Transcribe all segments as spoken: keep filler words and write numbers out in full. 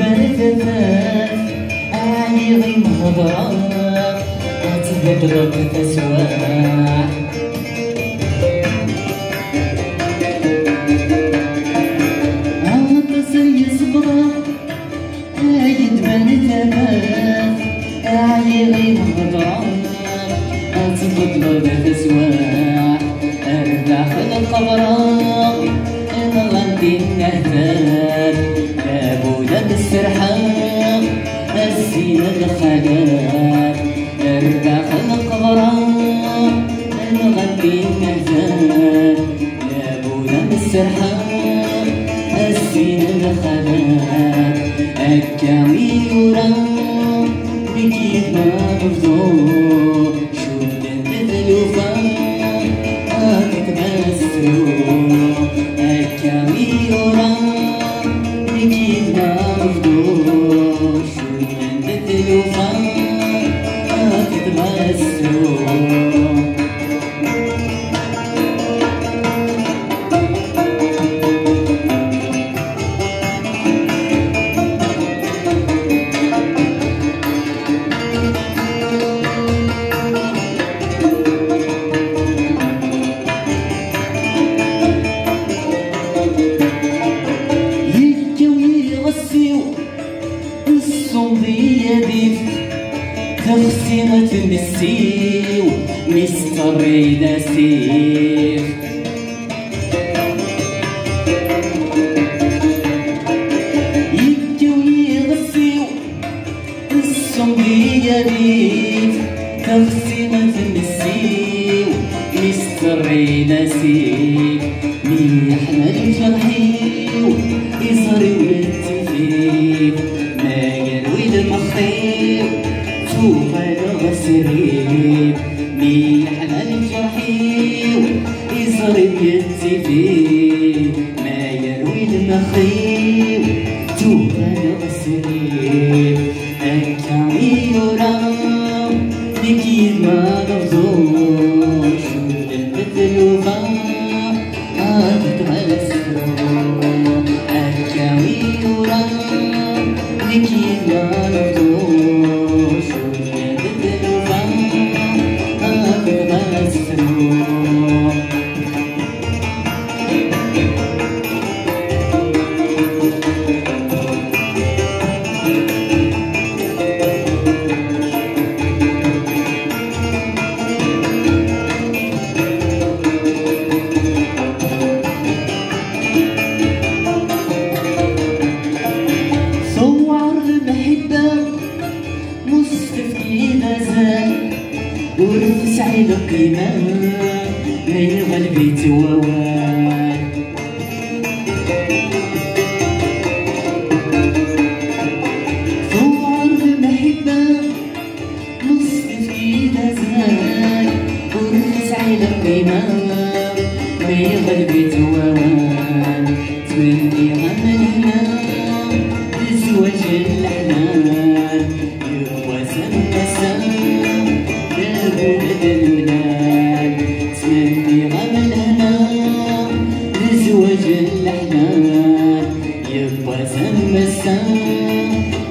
Ar tafat, ɛyiɣ i mhedreɣ, ad tbeddleḍ taswaɛt. Aṭas ay ṣebreɣ, ay ddmen tafat, ɛyiɣ i mhedreɣ, ad tbeddleḍ taswaɛt. Ar daxel qebreɣ, nɣan tinnehtat, labud ad serḥeɣ, a sin lxalat. Ar daxel qebreɣ, nɣan tinnehtat, labud ad serḥeɣ, a sin lxalat. Akka i yura deg yidma Mebdur. Cudden-t tlufa, ad tmesru. Akka i yura, i yidma Mebdur. Cudden-t tlufa, ad tmesru. Yekkaw yiɣes-iw, ṣṣumd i yadif, texsi tmess-iw, mi s-terrid asif. Yekkaw yiɣes-iw, ṣṣumd i yadif, texsi tmess-iw, mi s-terrid asif. Mi yeḥma lǧerḥ-iw, iẓri-w yettifif, ma yerwi lmex-iw, tuɣaleɣ srif. Mi yeḥma lǧerḥ-iw, iẓri-w yettifif, ma yerwi lmex-iw, tuɣaleɣ srif. Akka i yura deg yidma Mebdur, cudden-t tlufa, ad tɣasru. Akka i yura deg yidma Mebdur, cudden-t tlufa, ad tɣasru. Ṣewwer lemḥibba, mus tefki d azal, ur tesɛi lqima, ma yeɣleb-itt wawal. Tuɣal lemḥibba, mus tefki d azal, ur tesɛi lqima, ma yeɣleb-itt wawal. Ttmenniɣ-am lehna, d zzwaǧ n leḥnan, yiwwas am wass-a, d abulad n lmal. Ttmenniɣ-am lehna, d zzwaǧ n leḥnan, yiwwas am wass-a,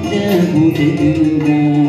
d abulad n lmal.